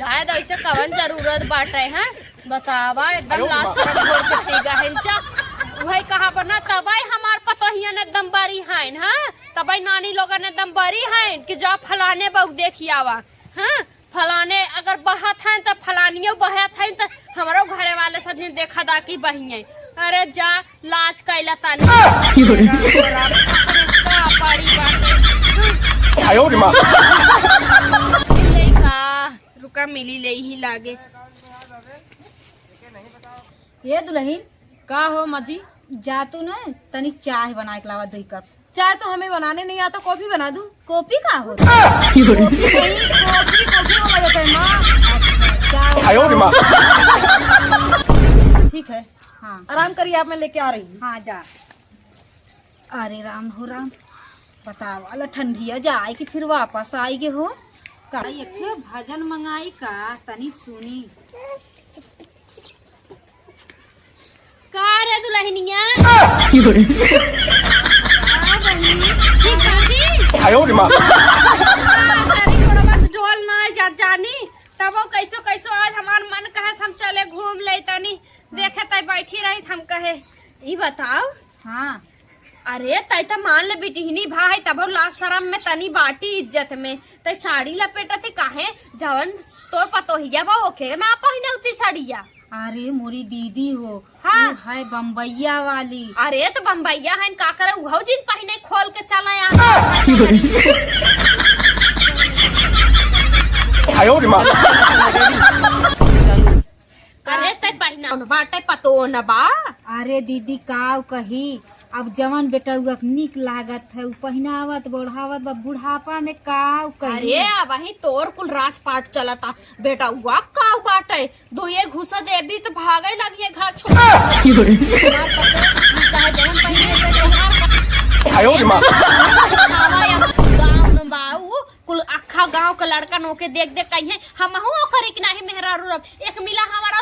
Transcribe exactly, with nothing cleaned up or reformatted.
शायद ऐसे कवन जरूरत बाटे, हैं? बतावा, एकदम लाज शरम छोड़ के पी गहिन चा। वही कहा बना, तबे हमार पतोहियन एकदम बरी हइन, हाँ? तबे नानी लोगन एकदम बरी हइन कि जा फलाने बहू देखि आवा, हाँ? फलाने अगर बहत हइन त फलानियो बहत हइन त हमरो घरे वाले सब दिन देखा दा कि बहिए। अरे जा, लाज कैला तानी। राम, राम, का पड़ी बाटे। आयो रे माँ। मिल जाई का? रुका, मिली ले ही लागे। ये दुल्हन। का हो माँ जी? जा तू न तनी चाय बनाए के लावा, दुई कप। चाय तो हमें बनाने नहीं आता, कॉफी बना दूँ? कॉफी का होता? कॉफी नहीं, कॉफी, कॉफी वाला होता है माँ। अच्छा, चाय। आयो रे माँ। ठीक है। हाँ। आराम करिए, आप, मैं लेके आ रही हूँ। हाँ, जा। अरे राम हो राम, बतावा ला ठंडिया जाए कि फिर वापस आएगी हो का? एक ठे भजन मंगाई का, तनी सुनी। का रे दुल्हनिया? का बहिनी? ठीक बाटी? आयो रे माँ। का करी, थोड़ा बस डोल ना जा जानी, तबो कैसो कैसो आज हमार मन कहे हम चले घूम ले तनी, देखे तै बैठी रही हम कहे। ई बताओ। हाँ। अरे, तै त मान ले बिटिहनी भाई, तबो लाज शरम में तनी बाटी इज्जत में। तै साड़ी लपेटत ही काहे? जवन तोर पतोहिया बा, ओके ना पहिने उती साड़िया। अरे, मोरी दीदी हो, हाँ। वो है बम्बैया वाली। अरे, त बम्बैया है, का करे, उहौ जिन पहिने खोल के चला आ। आयो रे माँ। करे ते पहिना न बाटे पतो न बा। अरे दीदी, काव कही, अब जवन बेटउआ के नीक लागत है, उ पहिनावत, ओढ़ावत बा, बुढ़ापा में काव कही। अरे, अबहीं तोर कुल राजपाट चलता, बेटउआ काव बाटे, दुइये घूसा देबी त भागे लगिहे घर छोड़। की हो रे? चाहे जवन पहिने के त्योहार का आयो रे माँ। गाँव न बा, उ कुल अक्खा गाँव के लड़कन ओके देख देख कहिहे, हमहू ओकरे के नाहीं मेहरारू रब। एक मिला हमारा